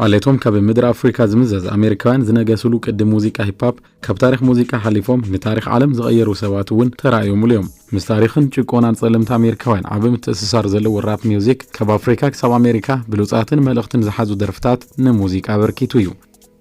ዓሌቶም ካብ ምድሪ ኣፍሪካ ዝምዘዝ ኣሜሪካውያን ዝነገስሉ ቅዲ ሙዚቃ ሂፓፕ፣ ካብ ታሪኽ ሙዚቃ ሓሊፎም ንታሪኽ ዓለም ዝቐየሩ ሰባት እውን ተራእዮምሉ እዮም። ምስ ታሪኽን ጭቆናን ጸለምቲ ኣሜሪካውያን ዓቢ ምትእስሳር ዘለዎ ራፕ ሚውዚክ፣ ካብ ኣፍሪካ ክሳብ ኣሜሪካ ብሉጻትን መልእኽትን ዝሓዙ ደርፍታት ንሙዚቃ ኣበርኪቱ እዩ።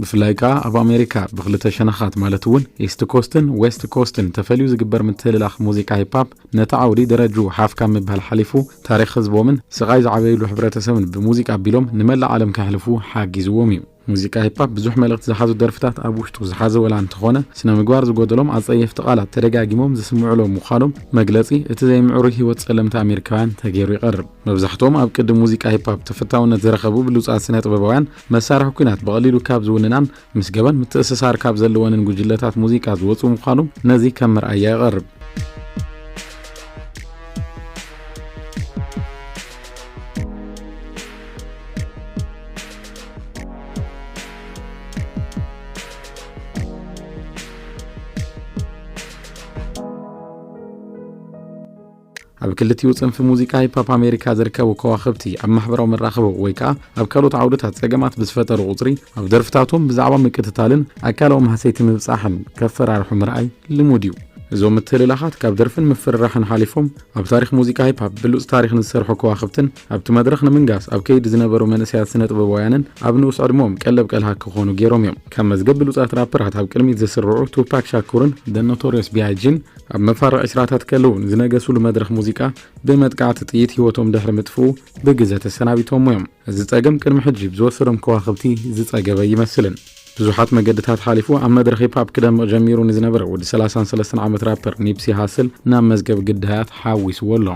ብፍላይ ከኣ ኣብ ኣሜሪካ ብክልተ ሸነኻት፣ ማለት እውን ኢስት ኮስትን ዌስት ኮስትን ተፈልዩ ዝግበር ምትህልላኽ ሙዚቃ ሂፓፕ፣ ነቲ ዓውዲ ደረጅኡ ሓፍ ካብ ምባል ሓሊፉ፣ ታሪኽ ህዝቦምን ስቓይ ዝዓበይሉ ሕብረተሰብን ብሙዚቃ ኣቢሎም ንመላእ ዓለም ከሕልፉ ሓጊዝዎም እዩ። ሙዚቃ ሂፓፕ ብዙሕ መልእኽቲ ዝሓዙ ደርፍታት ኣብ ውሽጡ ዝሓዘ ወላ እንተኾነ፣ ስነ ምግባር ዝጎደሎም ኣጸየፍቲ ቃላት ተደጋጊሞም ዝስምዑሎም ምዃኖም መግለጺ እቲ ዘይምዕሩይ ህይወት ጸለምቲ ኣሜሪካውያን ተገይሩ ይቐርብ። መብዛሕትኦም ኣብ ቅዲ ሙዚቃ ሂፓፕ ተፈታውነት ዝረኸቡ ብሉጻት ስነ ጥበባውያን፣ መሳርሒ ኲናት ብቐሊሉ ካብ ዝውንናን ምስ ገበን ምትእስሳር ካብ ዘለወንን ጉጅለታት ሙዚቃ ዝወጹ ምዃኖም ነዚ ከም መርኣያ ይቐርብ። ኣብ ክልቲኡ ጽንፊ ሙዚቃ ሂፓፕ ኣሜሪካ ዝርከቡ ከዋኽብቲ፣ ኣብ ማሕበራዊ መራኸቢ ወይ ከኣ ኣብ ካልኦት ዓውድታት ጸገማት ብዝፈጠሩ ቁጽሪ፣ ኣብ ደርፍታቶም ብዛዕባ ምቅትታልን ኣካላዊ ማህሰይቲ ምብጻሕን ከፈራርሑ ምርኣይ ልሙድ እዩ። እዞም ምትህልላኻት ካብ ደርፍን ምፍርራሕን ሓሊፎም፣ ኣብ ታሪኽ ሙዚቃ ሂፓፕ ብሉጽ ታሪኽ ንዝሰርሑ ከዋኽብትን ኣብቲ መድረኽ ንምንጋስ ኣብ ከይዲ ዝነበሩ መንእሰያት ስነ ጥበባውያንን ኣብ ንኡስ ዕድመኦም ቀለብ ቀልሃ ክኾኑ ገይሮም እዮም። ካብ መዝገብ ብሉጻት ራፐራት ኣብ ቅድሚት ዝስርዑ ቱፓክ ሻኩርን ደ ኖቶሪየስ ቢኣይጂን ኣብ መፋርቕ ዕስራታት ከለዉ ንዝነገሱሉ መድረኽ ሙዚቃ ብመጥቃዕቲ ጥይት ህይወቶም ድሕሪ ምጥፍኡ ብግዘ ተሰናቢቶሞ እዮም። እዚ ጸገም ቅድሚ ሕጂ ብዝወሰዶም ከዋኽብቲ ዝጸገበ ይመስልን። ብዙሓት መገድታት ሓሊፉ ኣብ መድረኽ ሂፓፕ ክደምቕ ጀሚሩ ንዝነበረ ወዲ ሰላሳን ሰለስተን ዓመት ራፐር ኒፕሲ ሃስል ናብ መዝገብ ግዳያት ሓዊስዎ ኣሎ።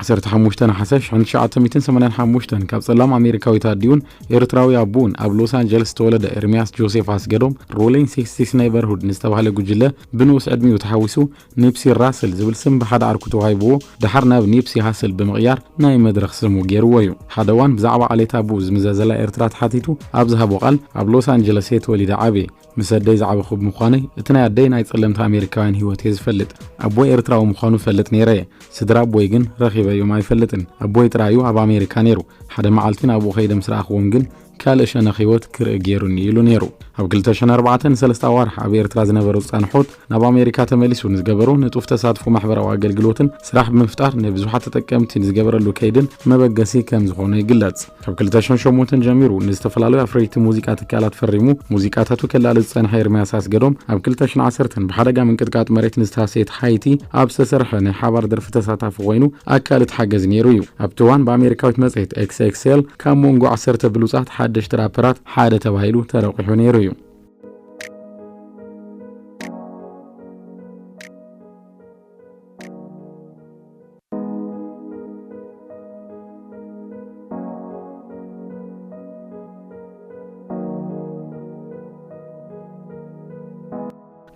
ዓሰርተ ሓሙሽተ ነሓሰ ሽሕን ትሽዓተ ሚእትን ሰማንያን ሓሙሽተን ካብ ጸላም ኣሜሪካዊት ኣዲኡን ኤርትራዊ ኣቡኡን ኣብ ሎስ ኣንጀለስ ዝተወለደ ኤርሚያስ ጆሴፍ ኣስገዶም፣ ሮሊንግ ሲክስቲስ ኔይበርሁድ ንዝተባህለ ጉጅለ ብንኡስ ዕድሚኡ ተሓዊሱ፣ ኒፕሲ ራስል ዝብል ስም ብሓደ ዓርኩ ተዋሂብዎ፣ ደሓር ናብ ኒፕሲ ሃስል ብምቕያር ናይ መድረኽ ስሙ ገይርዎ እዩ። ሓደ እዋን ብዛዕባ ዓሌት ኣቡኡ ዝምዘዘላ ኤርትራ ተሓቲቱ ኣብ ዝሃቦ ቃል፣ ኣብ ሎስ ኣንጀለስ እየ ተወሊደ ዓብየ። ምስ ኣደይ ዝዓበኹ ብምዃነይ፣ እቲ ናይ ኣደይ ናይ ጸለምቲ ኣሜሪካውያን ህይወት እየ ዝፈልጥ። ኣቦይ ኤርትራዊ ምዃኑ እፈልጥ ነይረ እየ። ስድራ ኣቦይ ግን ረኺበዮም ኣይፈልጥን። ኣቦይ ጥራይ እዩ ኣብ ኣሜሪካ ነይሩ። ሓደ መዓልቲ ናብኡ ከይደ ምስ ረኣኽዎም ግን፣ ካልእ ሸነኽ ህይወት ክርኢ ገይሩኒ ኢሉ ነይሩ። ኣብ ክልተ ሽሕን ኣርባዕተን ንሰለስተ ኣዋርሕ ኣብ ኤርትራ ዝነበሮ ጻንሖት፣ ናብ ኣሜሪካ ተመሊሱ ንዝገበሮ ንጡፍ ተሳትፎ ማሕበራዊ ኣገልግሎትን ስራሕ ብምፍጣር ንብዙሓት ተጠቀምቲ ንዝገበረሉ ከይድን መበገሲ ከም ዝኾነ ይግለጽ። ካብ ክልተ ሽሕን ሸሞንተን ጀሚሩ ንዝተፈላለዩ ኣፍረይቲ ሙዚቃ ትካላት ፈሪሙ ሙዚቃታቱ ከላሊ ዝጸንሐ ኤርምያስ ኣስገዶም፣ ኣብ ክልተ ሽሕን ዓሰርተን ብሓደጋ ምንቅጥቃጥ መሬት ንዝተሃሰየት ሃይቲ ኣብ ዝተሰርሐ ናይ ሓባር ደርፊ ተሳታፊ ኮይኑ ኣካል እቲ ሓገዝ ነይሩ እዩ። ኣብቲ እዋን ብኣሜሪካዊት መጽሔት ኤክስ ኤክስ ኤል ካብ መንጎ ዓሰርተ ብሉጻት ሓደሽቲ ራፐራት ሓደ ተባሂሉ ተረቂሑ ነይሩ እዩ።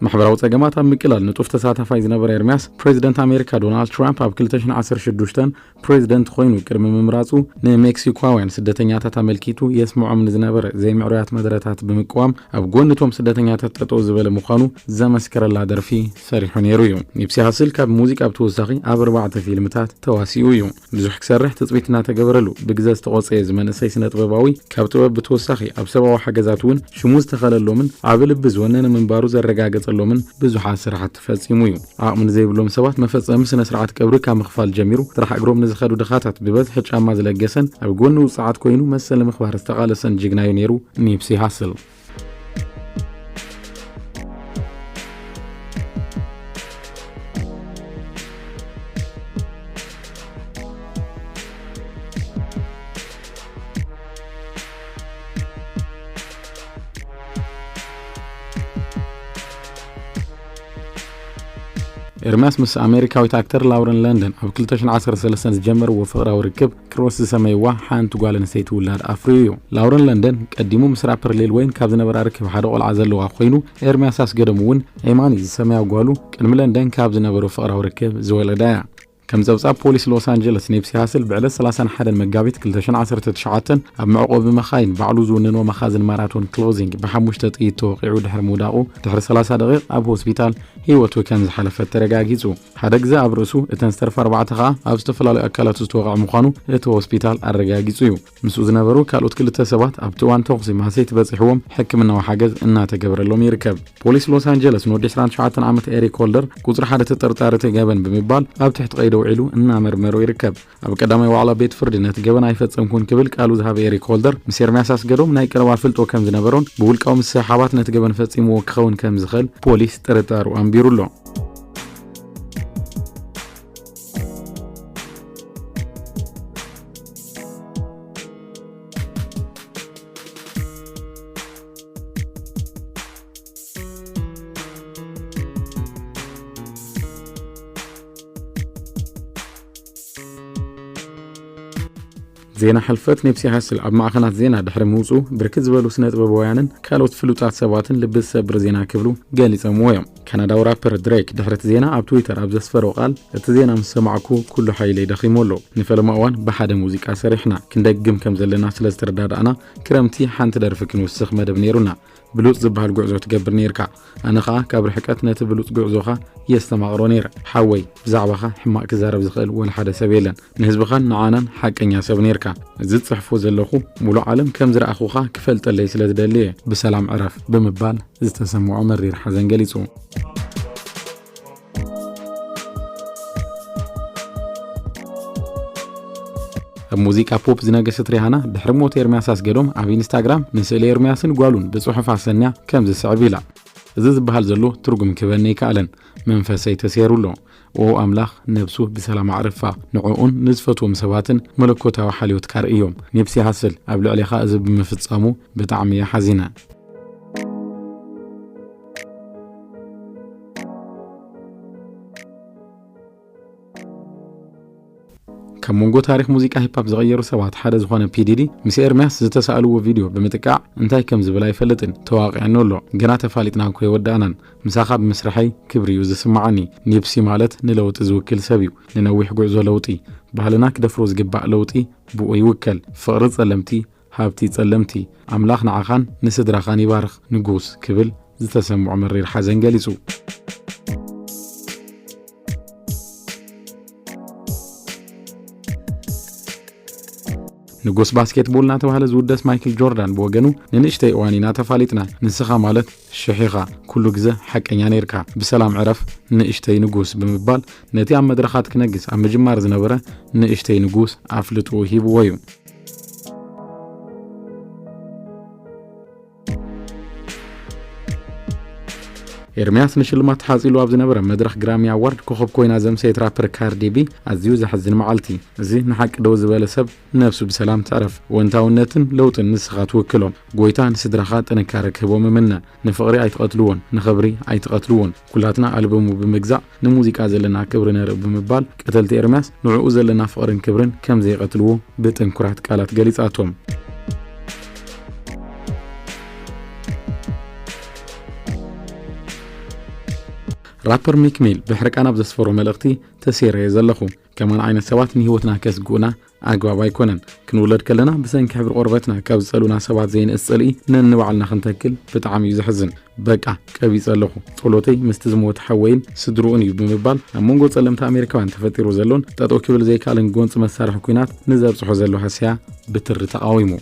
ማሕበራዊ ጸገማት ኣብ ምቅላል ንጡፍ ተሳታፋይ ዝነበረ ኤርምያስ፣ ፕሬዚደንት ኣሜሪካ ዶናልድ ትራምፕ ኣብ ክልተ ሽሕን ዓሰርተ ሽዱሽተን ፕሬዚደንት ኮይኑ ቅድሚ ምምራጹ፣ ንሜክሲኮውያን ስደተኛታት ኣመልኪቱ የስምዖም ንዝነበረ ዘይምዕሩያት መደረታት ብምቅዋም፣ ኣብ ጎኒ እቶም ስደተኛታት ጠጠው ዝበለ ምዃኑ ዘመስከረላ ደርፊ ሰሪሑ ነይሩ እዩ። ኒፕሲ ሃስል ካብ ሙዚቃ ብተወሳኺ ኣብ ኣርባዕተ ፊልምታት ተዋሲኡ እዩ። ብዙሕ ክሰርሕ ትጽቢት እናተገበረሉ ብግዘ ዝተቖጸየ እዚ መንእሰይ ስነ ጥበባዊ፣ ካብ ጥበብ ብተወሳኺ ኣብ ሰብኣዊ ሓገዛት እውን ሽሙ ዝተኸለሎምን ዓቢ ልቢ ዝወነነ ምንባሩ ዘረጋገጸሎምን ብዙሓት ስራሓት ፈጺሙ እዩ። ዓቕሚ ንዘይብሎም ሰባት መፈጸሚ ስነ ስርዓት ቀብሪ ካብ ምኽፋል ጀሚሩ፣ ጥራሕ እግሮም ንዝኸዱ ድኻታት ብበዝሒ ጫማ ዝለገሰን ኣብ ጎኒ ውጽዓት ኮይኑ መሰል ንምኽባር ዝተቓለሰን ጅግና እዩ ነይሩ ኒፕሲ ሃስል። ኤርምያስ ምስ ኣሜሪካዊት ኣክተር ላውረን ለንደን ኣብ ክልተ ሽሕን ዓሰርተ ሰለስተን ዝጀመርዎ ፍቕራዊ ርክብ፣ ክሮስ ዝሰመይዋ ሓንቲ ጓል ኣንስተይቲ ውላድ ኣፍርዩ እዩ። ላውረን ለንደን ቀዲሙ ምስ ራፐር ሊል ወይን ካብ ዝነበራ ርክብ ሓደ ቆልዓ ዘለዋ ኮይኑ፣ ኤርምያስ ኣስገዶም እውን ኤማኒ ዝሰመያ ጓሉ ቅድሚ ለንደን ካብ ዝነበሮ ፍቕራዊ ርክብ ዝወለዳ እያ። ከም ጸብጻብ ፖሊስ ሎስ ኣንጀለስ፣ ኔፕሲ ሃስል ብዕለት ሰላሳን ሓደን መጋቢት ክልተ ሽሕን ዓሰርተ ትሽዓተን ኣብ መዕቆቢ መኻይን ባዕሉ ዝውንኖ መኻዝን ማራቶን ክሎዚንግ ብሓሙሽተ ጥይት ተወቒዑ ድሕሪ ምውዳቑ፣ ድሕሪ ሰላሳ ደቂቕ ኣብ ሆስፒታል ህይወቱ ከም ዝሓለፈት ተረጋጊጹ። ሓደ ግዘ ኣብ ርእሱ፣ እተን ዝተርፋ ኣርባዕተ ከኣ ኣብ ዝተፈላለዩ ኣካላቱ ዝተወቕዐ ምዃኑ እቲ ሆስፒታል ኣረጋጊጹ እዩ። ምስኡ ዝነበሩ ካልኦት ክልተ ሰባት ኣብቲ እዋን ተኹሲ ማህሰይቲ በጺሕዎም ሕክምናዊ ሓገዝ እናተገበረሎም ይርከብ። ፖሊስ ሎስ ኣንጀለስ ንወዲ ዕስራን ትሽዓተን ዓመት ኤሪክ ሆልደር ቁጽሪ ሓደ ተጠርጣሪ እቲ ገበን ብምባል ኣብ ትሕቲ ቀይዲ ኣውዒሉ እናመርመሮ ይርከብ። ኣብ ቀዳማይ ዋዕላ ቤት ፍርዲ ነቲ ገበን ኣይፈጸምኩን ክብል ቃሉ ዝሃበ ኤሪክ ሆልደር፣ ምስ ኤርምያስ ኣስገዶም ናይ ቀረባ ፍልጦ ከም ዝነበሮን ብውልቃዊ ምስሕሓባት ነቲ ገበን ፈጺምዎ ክኸውን ከም ዝኽእል ፖሊስ ጥርጣሩ ኣንቢሩ ኣሎ። ዜና ሕልፈት ኔፕሲ ሃስል ኣብ ማዕኸናት ዜና ድሕሪ ምውፅኡ፣ ብርክት ዝበሉ ስነ ጥበባውያንን ካልኦት ፍሉጣት ሰባትን ልቢ ዝሰብር ዜና ክብሉ ገሊጾምዎ እዮም። ካናዳዊ ራፐር ድሬክ ድሕሪ እቲ ዜና ኣብ ትዊተር ኣብ ዘስፈሮ ቃል፣ "እቲ ዜና ምስ ሰማዕኩ ኩሉ ሓይለይ ደኺሙ ኣሎ። ንፈለማ እዋን ብሓደ ሙዚቃ ሰሪሕና፣ ክንደግም ከም ዘለና ስለ ዝተረዳዳእና፣ ክረምቲ ሓንቲ ደርፊ ክንውስኽ መደብ ነይሩና። ብሉጽ ዝበሃል ጉዕዞ ትገብር ነይርካ። ኣነ ኸኣ ካብ ርሕቀት ነቲ ብሉጽ ጉዕዞኻ የስተማቕሮ ነይረ። ሓወይ፣ ብዛዕባኻ ሕማቕ ክዛረብ ዝኽእል ወላ ሓደ ሰብ የለን። ንህዝብኻን ንዓናን ሓቀኛ ሰብ ነይርካ። እዚ ዝጽሕፎ ዘለኹ፣ ሙሉእ ዓለም ከም ዝረኣኹኻ ክፈልጠለይ ስለ ዝደሊ እየ። ብሰላም ዕረፍ" ብምባል ዝተሰምዖ መሪር ሓዘን ገሊጹ። ኣብ ሙዚቃ ፖፕ ዝነገሰት ሪሃና፣ ድሕሪ ሞት ኤርምያስ ኣስገዶም ኣብ ኢንስታግራም ንስእሊ ኤርምያስን ጓሉን ብጽሑፍ ኣሰንያ ከም ዝስዕብ ኢላ። "እዚ ዝበሃል ዘሎ ትርጉም ክህበኒ ኣይከኣለን። መንፈሰይ ተሰይሩ ኣሎ። ኦ ኣምላኽ፣ ነብሱ ብሰላም ኣዕርፋ። ንዕኡን ንዝፈትዎም ሰባትን መለኮታዊ ሓልዮት ካርእዮም። ኔፕሲ ሃስል፣ ኣብ ልዕሌኻ እዚ ብምፍጻሙ ብጣዕሚ እየ ሓዚነ." ካብ መንጎ ታሪኽ ሙዚቃ ሂፓፕ ዝቐየሩ ሰባት ሓደ ዝኾነ ፒ ዲ ዲ፣ ምስ ኤርምያስ ዝተሳእልዎ ቪድዮ ብምጥቃዕ እንታይ ከም ዝብል ኣይፈልጥን፣ ተዋቒዕኒ ኣሎ። ገና ተፋሊጥና እኮ ኣይወዳእናን። ምሳኻ ብምስርሐይ ክብሪ እዩ ዝስምዓኒ። ኒፕሲ ማለት ንለውጢ ዝውክል ሰብ እዩ። ንነዊሕ ጉዕዞ ለውጢ፣ ባህልና ክደፍሮ ዝግባእ ለውጢ ብኡ ይውከል። ፍቕሪ ጸለምቲ፣ ሃብቲ ጸለምቲ። ኣምላኽ ንዓኻን ንስድራኻን ይባርኽ ንጉስ ክብል ዝተሰምዖ መሪር ሓዘን ገሊጹ። ንጉስ ባስኬትቦል እናተባህለ ዝውደስ ማይክል ጆርዳን ብወገኑ፣ "ንንእሽተይ እዋን ኢና ተፋሊጥና፣ ንስኻ ማለት ሽሕ ኢኻ፣ ኩሉ ግዘ ሓቀኛ ነይርካ፣ ብሰላም ዕረፍ ንእሽተይ ንጉስ" ብምባል ነቲ ኣብ መድረኻት ክነግስ ኣብ ምጅማር ዝነበረ ንእሽተይ ንጉስ ኣፍልጥኡ ሂብዎ እዩ። ኤርምያስ ንሽልማት ተሓጺሉ ኣብ ዝነበረ መድረኽ ግራሚ ኣዋርድ ኮኸብ ኮይና ዘምሰየት ራፐር ካርዲ ቢ፣ ኣዝዩ ዘሕዝን መዓልቲ። እዚ ንሓቂ ደው ዝበለ ሰብ ነብሱ ብሰላም ትዕረፍ። ወንታውነትን ለውጥን ንስኻ ትውክሎ። ጎይታ ንስድራኻ ጥንካረ ክህቦም እምነ። ንፍቕሪ ኣይትቐትልዎን፣ ንኽብሪ ኣይትቐትልዎን። ኩላትና ኣልበሙ ብምግዛእ ንሙዚቃ ዘለና ክብሪ ነርኢ ብምባል፣ ቀተልቲ ኤርምያስ ንዕኡ ዘለና ፍቕርን ክብርን ከም ዘይቐትልዎ ብጥንኩራት ቃላት ገሊጻቶም። ራፐር ሚክ ሚል ብሕርቃን ኣብ ዘስፈሮ መልእኽቲ፣ "ተሴረ እየ ዘለኹ። ከማን ዓይነት ሰባት ንህይወትና ከስግኡና ኣግባብ ኣይኮነን። ክንውለድ ከለና ብሰንኪ ሕብሪ ቆርበትና ካብ ዝጸልኡና ሰባት ዘይንእስ ጽልኢ ነንባዕልና ክንተክል ብጣዕሚ እዩ ዘሕዝን። በቃ፣ ቀቢጸ ኣለኹ። ጸሎተይ ምስቲ ዝሞተ ሓወይን ስድርኡን እዩ" ብምባል፣ ኣብ መንጎ ጸለምቲ ኣሜሪካውያን ተፈጢሩ ዘሎን ጠጠው ክብል ዘይከኣልን ጎንጺ መሳርሒ ኲናት ንዘብጽሖ ዘሎ ሃስያ ብትሪ ተቓዊሙ።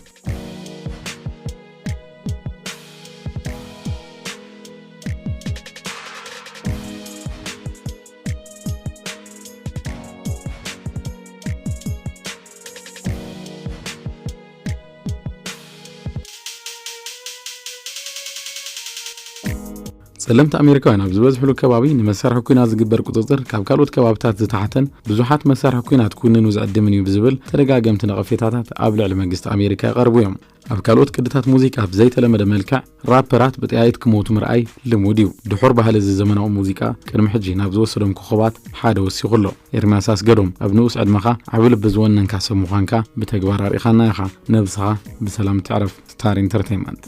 ጸለምቲ ኣሜሪካውያን ኣብ ዝበዝሕሉ ከባቢ ንመሳርሒ ኲናት ዝግበር ቁጽጽር ካብ ካልኦት ከባብታት ዝተሓተን ብዙሓት መሳርሒ ኲናት ክውንኑ ዝዕድምን እዩ ብዝብል ተደጋገምቲ ነቐፌታታት ኣብ ልዕሊ መንግስቲ ኣሜሪካ ይቐርቡ እዮም። ኣብ ካልኦት ቅድታት ሙዚቃ ብዘይተለመደ መልክዕ ራፐራት ብጠያይት ክሞቱ ምርኣይ ልሙድ እዩ። ድሑር ባህሊ እዚ ዘመናዊ ሙዚቃ ቅድሚ ሕጂ ናብ ዝወሰዶም ኮኸባት ሓደ ወሲኹ ኣሎ። ኤርምያስ ኣስገዶም፣ ኣብ ንኡስ ዕድመኻ ዓቢ ልቢ ዝወነንካ ሰብ ምዃንካ ብተግባር ኣርኢኻና ኢኻ። ነብስኻ ብሰላም ትዕረፍ። ስታር ኢንተርቴይንመንት።